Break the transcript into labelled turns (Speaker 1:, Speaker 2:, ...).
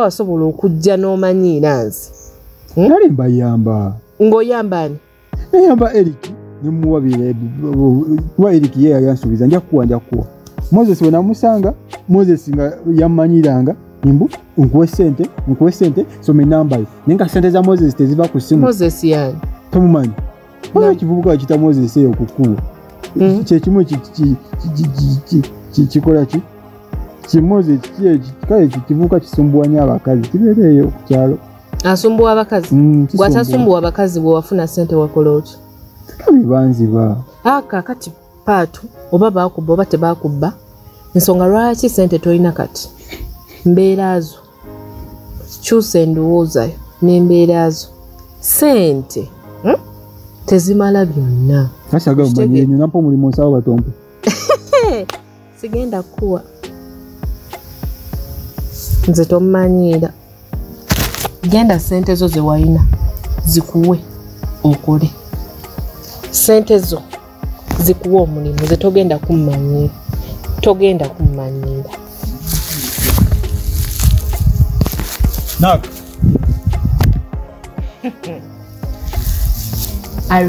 Speaker 1: Wasobola okujja n'omanyiira nze.
Speaker 2: Nali mbayamba.
Speaker 1: Ng'oyamba ani?
Speaker 2: Nayamba Eric ne muwa kuba Eric ye yansuubiza nja kuwa. Moses we namusanga, Moses nga yammanyiranga mbu nkuwe ssente soma enamba ye. Naye nga ssente za Moses teziva ku ssimu.
Speaker 1: Moses yani?
Speaker 2: Tomumanyi. Waliwo ekivubuka kiyita Moses eyo ku kkubo. Kye kimu kikola ki? Ki Moses kale kivubuka kisumbuwa nnyo abakazi, kibeera eyo ku kyalo.
Speaker 1: Asumbuwa abakazi? Bw'atasumbuwa abakazi bwe wafuna ssente wakola otya?
Speaker 2: Kabi banziba.
Speaker 1: Kaakati Paatu oba baakubba oba tebaakubba, ensonga lwaki ssente tolina kati? Mbeera zo. Kyusa endowooza yo n'embeera zo. Ssente tezimala byonna.
Speaker 2: Kasaga omanyire nnyo, nampa omulimu nsaba batompe.
Speaker 1: Sigenda kukuwa. Nze tommanyiira. Genda ssente zo ze walina zikuwe okole. Ssente zo zikuwe omulimu, nze togenda kummanyiira. Togenda kummanyiira.
Speaker 2: Knock.
Speaker 1: I